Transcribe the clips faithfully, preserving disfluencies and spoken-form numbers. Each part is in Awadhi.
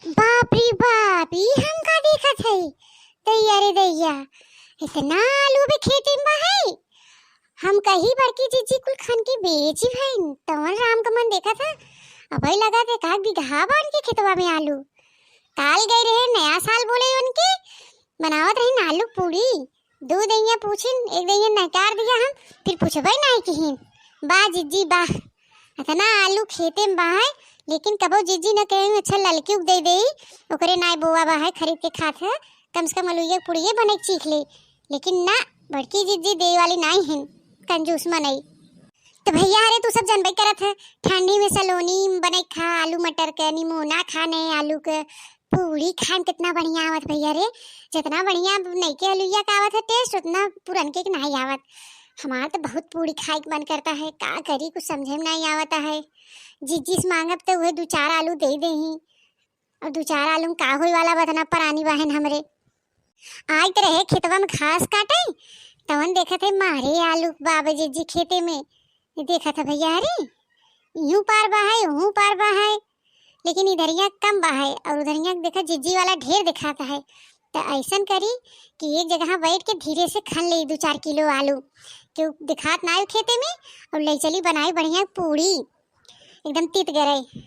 बाप रे बाप, ई हम का देखत हई? दैया रे दैया, इतना आलू बे खेते में बा है। हम कही बड़की जिज्जी कुल खन के बेची भइन, तवन राम का मन देखत है। अबे लगा थे का बिगहा बा उनके खेतवा में आलू। काल गए रहे नया साल बोले उनके, बनावत रही आलू पूड़ी। दू दैया पूछिन, एक दैया नकार दिया हम, फिर पूछबे नाई किहिन। बा जिज्जी बा, इतना आलू खेते में बा है, लेकिन कबो जिज्जी न कहे अच्छा ललकी उग दे दे, ओकरे नाई बोआ बा है, खरीद के खात है, कम से कम अलुइया पुड़िए बने के सीख ले। लेकिन ना, बड़की जिज्जी दे वाली नाई हिन, कंजूस मनई। तो भैया रे, तू सब जानबे करत है, ठंडी में सलोनी बने खा, आलू मटर के निमोना खाने, आलू के पूड़ी खाए में कितना बढ़िया आवत भैया रे, जितना बढ़िया नइके अलुइया का आवत है टेस्ट, उतना पुरनके के नहीं आवत। हमार तो बहुत पूड़ी खाए के मन करता है, का करी, कुछ समझे में नहीं आवता है। जिज्जी से मांगब तो वह दू चार आलू दे देही, और दू चार आलू में का होए वाला बा, इतना परानी बाहन हमरे। आइत रहे खेतवा में घास काटे, तवन देखत है मारे आलू बाबा जिज्जी खेते में। देखत है भैया रे, यूं पार बा है, ऊं पार बा है, लेकिन इधरिया कम बा है और उधरिया देखा जिज्जी वाला ढेर दिखाता है। तो ऐसन करी कि एक जगह बैठ के धीरे से खन ले दू चार किलो आलू, क्यों दिखात ना आयो खेते में, और ले चली बनाई बढ़िया पूड़ी, एकदम तीत गरई।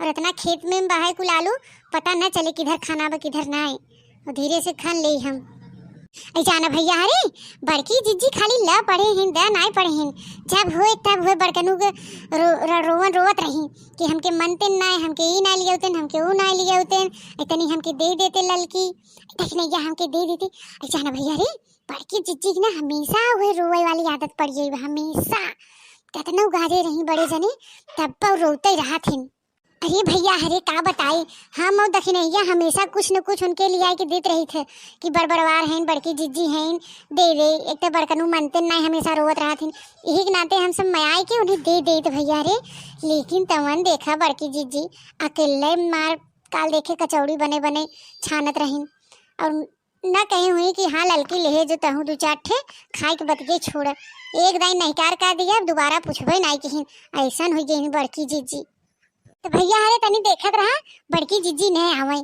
और इतना खेत में बा है कुल आलू, पता न चले किधर खाना बा किधर ना है। और धीरे से खन ले हम। ऐ जाना भैया, अरे बड़की जिज्जी खाली ल पढ़े हिन, द नाई पढ़े हिन। जब होए तब होए बड़कनू के रो, रो, रोवन रोवत रही कि हमके मनते नाई, हमके ई नाई लियाउतेन, हमके ऊ नाई लियाउतेन, इतनी हमके दे देते ललकी, दखिनैया हमके दे देती। ऐ जाना भैया रे, बड़की जिज्जी की ना हमेशा वही रोवे वाली आदत पड़ गई बा, हमेशा। कितना उगारे रही बड़े जने, तब पर रोते रहत हिन। अरे भैया, अरे का बताई, हम और दखिनैया हमेशा कुछ न कुछ उनके लिए आके देत रही थे कि बड़बड़वार हैं, बड़की जिज्जी हैं, दे दे। एक तो बड़कनू मनते नाई, हमेशा रोवत रहत हैं, यही के नाते हम सब मयाई के उन्हें दे देत भैया रे। लेकिन तवन देखा बड़की जिज्जी अकेले मार काल देखे कचौड़ी बने बने छानत रहिन और ना कहीं हुई कि हाँ ललकी लेहे जो तहूँ दू चार ठे खाए के बतिये छोड़, एक दाई नहिकार का दिया, अब दोबारा पूछबे नाई किहिन। ऐसन हुई गई बड़की जिज्जी। तो भैया हरे तनी देखत रहा, बड़की जिज्जी नहीं आवे,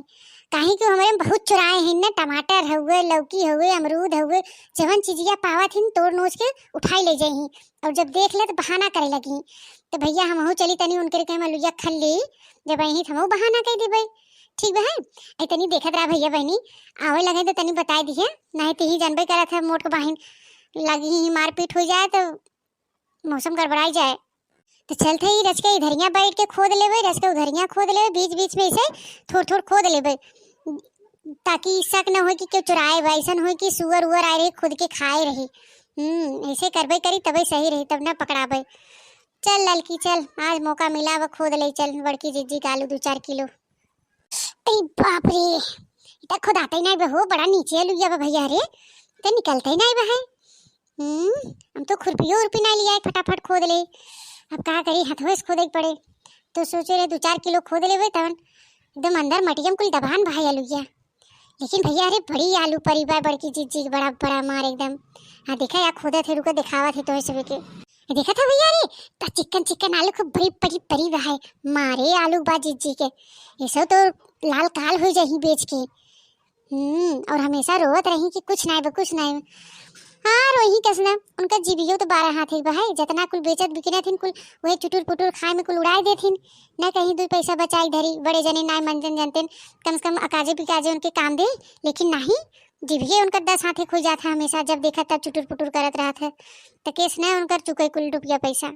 काहे कि हमरे में बहुत चुराए हैं ना, टमाटर हुए, लौकी हुए, अमरूद हुए, जवन चीजिया पावत हिन तोड़ नोच के उठाई ले जाई। और जब देख ले तो बहाना करे लगी। तो भैया हमहू चली तनी उनके के मलुइया खल्ली, जब अही तो हमहू बहाना कर देबे। ठीक बा है? ऐ तनी देखत रहा भैया बहनी, आवे लगे तो तनी बताई दिहे, नहीं तो ही जानबे करत है मोट के बाहिन लगी ही मारपीट हो जाए तो मौसम गड़बड़ाई जाए। तो चलते ही रच के इधरिया बैठ के खोद लेबे, रच के उधरिया खोद लेबे, बीच बीच में ऐसे थोड़ थोड़ खोद लेबे, ताकि शक न हो कि केहू चुराए बा, ऐसन हो कि सुअर उअर आए रही खुद के खाए रही। हम्म, ऐसे करबे करी तबे सही रही, तब न पकड़ाबे। चल ललकी चल, आज मौका मिला बा, खोद ले चल बड़की जिज्जी के आलू दू चार किलो। अरे बाप रे, इतना खुदाते ही नहीं बे हो, बड़ा नीचे अलुइया बा भैया रे, तो निकलते ही नहीं बा है। हम्म, हम तो खुरपियो उरपी नहीं लिया है, फटाफट खोद ले। अब का करी, हथवे से खोदे के पड़े। तो सोचे रहे दू चार किलो खोद लेबे तवन एकदम अंदर मटियम कुल दबान बा है अलुइया। लेकिन भैया रे बड़ी आलू परी बा बड़की जिज्जी के, बड़ा बड़ा मार एकदम। हाँ देखा या खोदत है, रुका दिखावत है तोहे सबे के। ये देखा था भैया रे, का चिकन चिकन आलू खूब बड़ी बड़ी परी बा है। मारे आलू बा जिज्जी के, ये सब तो लाल काल हो जाही बेच के। हम्म, और हमेशा रोवत रही कि कुछ नाई बा, कुछ नाई बा। हाँ, रोही कैसना, उनका जीवियो तो बारह हाथ एक बा है, जितना कुल बेचत बिकनत हिन कुल वही चुटुर पुटुर खाए में कुल उड़ाए देथिन, न कहीं दुई पैसा बचाई धरी, बड़े जने नाई मंजन जनतेन, कम से कम अकाजे पिकाजे उनके काम दे, लेकिन नहीं, जीविये उनका दस हाथे खुल जात है हमेशा, जब देखा तब चुटुर पुटुर करत रहत है, तो केस न उनकर चुके कुल रुपया पैसा।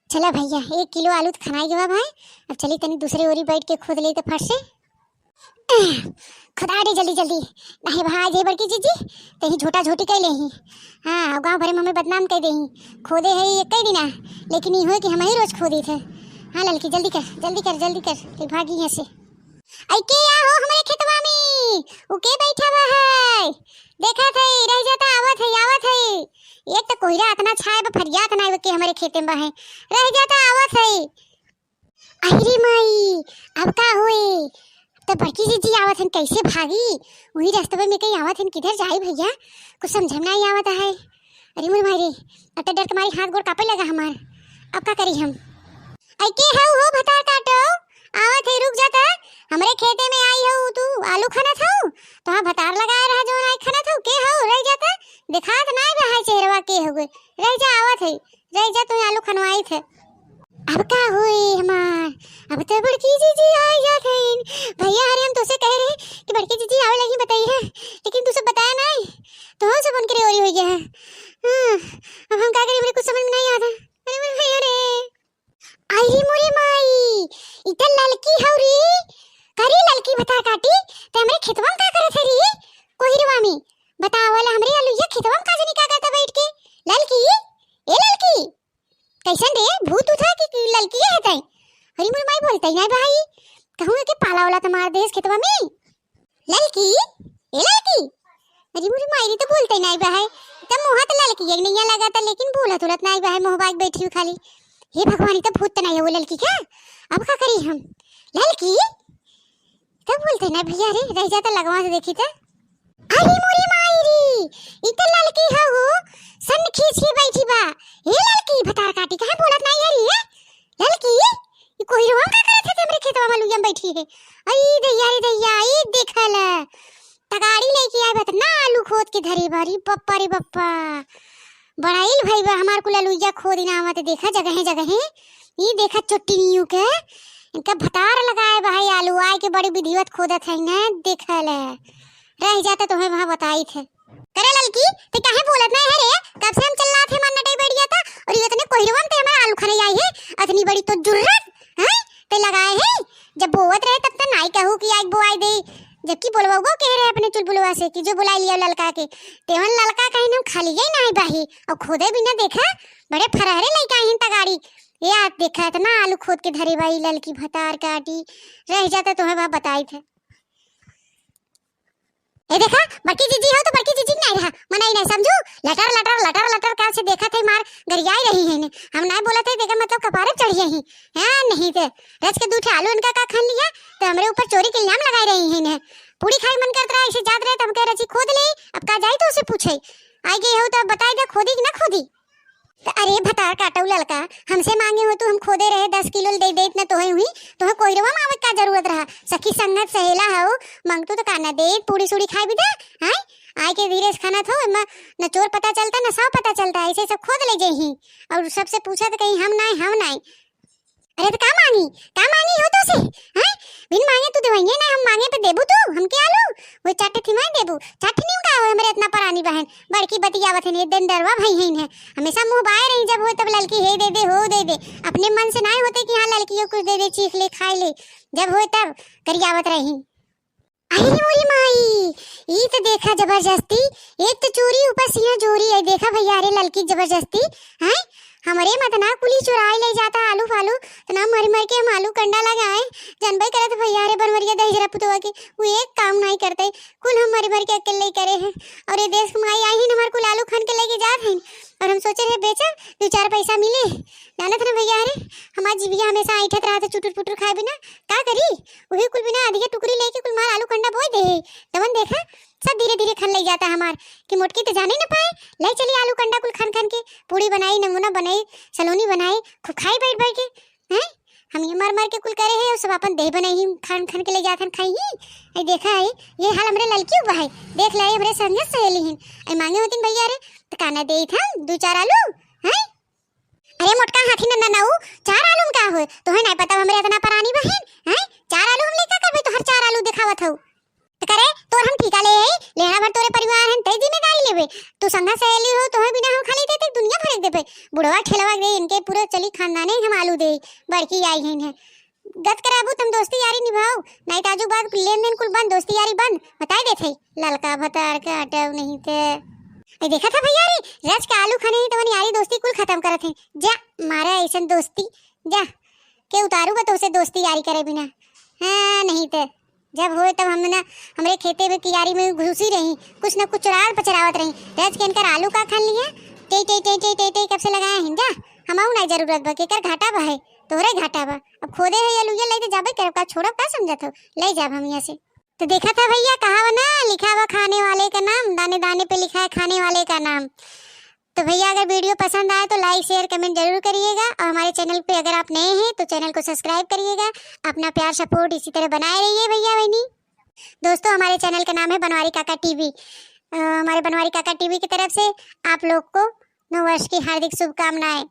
चला भैया, एक किलो आलू तो खनाई गवा भाई, अब चली तनी दूसरे ओरी बैठ के खोद ले तो फट से। खुदा रे जल्दी जल्दी, नहीं भाई जे बड़की जिज्जी, तही झोटा झोटी कर लेही। हाँ, गाँव भरे में हमें बदनाम कर देही, खोदे है ये कई दिना, लेकिन ये होए कि हम ही रोज खोदी थे। हाँ ललकी जल्दी कर, जल्दी कर, जल्दी कर, ते भागी यहाँ से। ऐ के या हो हमरे खेतवा में? उ के बैठा बा है? देखत है, रह जाता, आवत है, आवत है। एक तो कोहरा इतना छाए बा, फरियात ना आवे के हमरे खेते में बा है। रह जाता, आवत है। अरे माई, अब का होए? तो बड़की जिज्जी आवत हन, कैसे भागी? वही रस्तवे में कहीं आवत हन, किधर जाई भैया? कुछ समझे में नहीं आवत है। अरे मोर माई रे, अब तो डर के मारी हाथ गोड़ कांपे लगा हमार। अब का करी हम? ऐ के हऊ हो भतार काटो? आवत है, रुक जाता। हमरे खेते में आई हो तू, आलू खनत हो? तोहार भतार लगाए रहा जौन आई खनत हो, के हो? रह जाता, दिखात नाई बा है चेहरवा के हो गए। रह जा, आवत है, रह जा, तू आलू खनवाई थे। अब का होई हमार? अब तो बड़की जीजी आई जात हईन। भैया, अरे हम तोसे कहे रहे कि बड़की जीजी आवे लगी बताई है, लेकिन तू सब बताया नाई, तो हम सब उनके रे ओरी हो गया है। हाँ, अब हम का करी, हमरे कुछ समझ में नाई आता। अरे मोरे भैया रे, अरे मोरे माई, ई त ललकी हौ रे। का रे ललकी भतार काटी, ते हमरे खेतवा में का करत है रे? कोहिरवा में। बतावल हमरे अलुइया खेतवा में का जनी का करता बैठ के? ललकी, ए ललकी, कैसन रे, भूत उठा कि, कि ललकी है तै? अरे मोरे माई, बोलतै नाई भाई, कहूँ के पाला वाला त मार देस खेतवा में। ललकी, ए ललकी। अरे मोरे माई, ई त बोलतै नाई बा है। त मुँह त ललकी एक नैया लगा त, लेकिन बोलत उलत नाई बा है, मुँह बाग बैठी हूँ खाली। हे भगवान, ई त भूत त नाई है वो ललकी के? अब का करी हम? ललकी, त बोलतै नाई भैया रे, रह जा त लगवा से देखी त। अरे मोरे माई रे, ई त ललकी है हो, सन खींच के बैठी बा। हे ललकी, भतार काटी, काहे बोलत नाई है रे? ललकी, ई कोहिरवा में का करत है, हमरे खेतवा में लुइया में बैठी है। अरे दैया रे दैया, ई देखल, तगाड़ी लेके आए बा, इतना आलू खोद के धरे बा, अरे बप्पा रे बप्पा। बड़ाइल भई बा हमार कुल अलुइया खोद इनावत, देखा जगहे जगहे। ई देखा चोट्टी नियू के, इनका भतार लगाए बा है आलू, आए के बड़ी विधिवत खोदत है न, देखल। रह जाता तोहे वहाँ बताई थे। करे ललकी, ते काहे बोलत नाई है रे? कब से हम चिल्लात है मार नटई बैठ गया था, और ये इतने कोहिरवा में ते हमारा आलू खाने आई है, इतनी बड़ी तो जुर्रत, हैं? ते लगाए है, जब बोवत रहे तब तो नाई कहू कि आज बोआई दे, जबकि बोलवाऊगा कह रहे अपने चुलबुलवा से कि जो बुलाई लिया ललका के, तेवन ललका कहीं हम खाली ही नाई बाही, और खोदे बिना देखा, बड़े फरहरे लइका आइन तगाड़ी, ये आप देखा इतना आलू खोद के धरे बाई ललकी भतार काटी, रह जाता तोहे बाप बताई थे। ए देखा, बड़की जीजी हो तो बड़की जीजी नाई रहा, मनाई नाई समझू, लटर लटर लटर लटर का से देखा थे मार गरियाई रही है ने। हम नाई बोला थे, देखा मतलब कपारे चढ़ी है। हाँ, नहीं थे, रच के दू ठे आलू इनका का खान लिया, तो हमरे ऊपर चोरी के इल्जाम लगाई रही है ने। पूड़ी खाई मन करत रहा, ऐसे जात रहे तो हम कह रची खोद ले, अब का जाई तो उसे पूछे, आई गई हो तो बताई दे खोदी कि ना खोदी। त अरे भतार काटऊ ललका, हमसे मांगे हो तू, हम खोदे रहे दस किलो दे देत न तोहे हुई, तोहे कोहिरवा में आवे का जरूरत रहा? सखी संगत सहेला हो, मंगतू तो का न देत, पूड़ी सूड़ी खाए बिदा, हैं? आए के धीरे से खाना थो, एमा न चोर पता चलता, न साव पता चलता, ऐसे सब खोद ले जेही। और सबसे पूछा तो कहीं हम नाई, हम नाई। अरे तो का मांगी, का मांगी हो तो से, हैं? बिन मांगे तू देवइये ना, हम मांगे पे देबू तू, हमके आलू? वो चाटे थी मैं देबू, चाटे नहीं का हो हमरे इतना परानी बहन, बड़की बतियावत है, ये दंदरवा भई है इन्हें। हमेशा मुँह बाए रही, जब हो तब ललकी हे दे दे, हो दे दे। अपने मन से नाई होते कि हाँ ललकी हो कुछ दे दे, चीख ले, खाए ले, जब हो तब गरियावत रही। अरे मोरी माई, ई तो देखा जबरदस्ती, एक तो चोरी ऊपर सिया जोरी है। देखा भैया, अरे ललकी जबरदस्ती, हैं? हमरे मतना कुली चुराई ले जाता आलू फालू, तना मर मर के हम आलू कंडा लगाए। जनबे करत भैया, अरे बनवरिया दही जरा पुतवा के, वो एक काम नाई करते, कुल हम मर मर के अकेले करे हैं। और ये देश के माई आई ही न हमार कुल आलू खान के लेके जात हैं, और हम सोचे रहे बेचब, दो चार पैसा मिले। जानत ना भैया, अरे हमार जीविया हमेशा ऐठत रहत है चुटुर पुटुर खाए बिना, का करी? वही कुल बिना आधिया टुकड़ी लेके कुल मार आलू कंडा बोए दे। तवन देखा, सब धीरे धीरे खन ले जाता हमार, कि मोटकी तो जाने न पाए, ले चली आलू कंडा कुल खन खन के, पूड़ी बनाई, नमूना बनाई, सलोनी बनाई, खूब खाई बैठ बैठ के, हैं? हम ये मर मर के कुल करे हैं, और सब अपन देह बनाई ही खन खन के ले जात हन खाई ही। आई देखा है, ये हाल हमरे ललकी हुआ है, देख ले हमरे संगे सहेली हिन। आई मांगे होतिन भैया रे, तो काना दे था दो चार आलू, हैं? अरे मोटका हाथी नंदन नाऊ, चार आलू में का होए? तोहे नाई पता हमरे इतना परानी बहन, हैं? चार आलू हम लेका करबे, तोहर चार आलू दिखावत हऊ। त करे, तोर हम ठीका ले आई, लेना भर तोरे परिवार हन, तई जिम्मेदारी लेबे। तू संगा सहेली हो, तोहे बिना हम खाली देते दुनिया भरक देबे। बुढ़वा ठेलवा दे, इनके पूरे चली खानदाने हम आलू दे, बड़की आई है इन्हें। गत कराबू तुम दोस्ती यारी निभाओ, नाई त आजू बाद लेन देन कुल बंद, दोस्ती यारी बंद, बताई देत है। ललका भतार के हटाऊ नहीं ते। ए, देखा था भैया रे, रच के आलू खाने ही तवन यारी दोस्ती कुल खतम करत है। जा, मारा ऐसन दोस्ती, जा, के उतारू बा तोसे दोस्ती यारी करे बिना। हाँ, नहीं ते, जब होए तब हम ना, हमरे खेते में कियारी में घुसी रही, कुछ न कुछ चुरावत पचरावत रही। रच के इनकर आलू का खान लिया, टे, टे, टे, टे, टे, टे, कब से लगाए हैं, जा, हमाऊ ना जरूरत बा, केकर घाटा बा है, तोहरे घाटा बा। अब खोदे है ये लुइया, ले जाबे करब का, छोड़ब का समझत हो, ले जाब हम यहाँ से। तो देखा था भैया, कहा बा ना, लिखा बा खाने वाले का नाम, दाने दाने पे लिखा है खाने वाले का नाम। तो भैया, अगर वीडियो पसंद आए तो लाइक, शेयर, कमेंट जरूर करिएगा, और हमारे चैनल पे अगर आप नए हैं तो चैनल को सब्सक्राइब करिएगा। अपना प्यार सपोर्ट इसी तरह बनाए रहिए भैया बहनी। दोस्तों, हमारे चैनल का नाम है बनवारी काका टीवी। अ, हमारे बनवारी काका टीवी की तरफ से आप लोग को नववर्ष की हार्दिक शुभकामनाएं।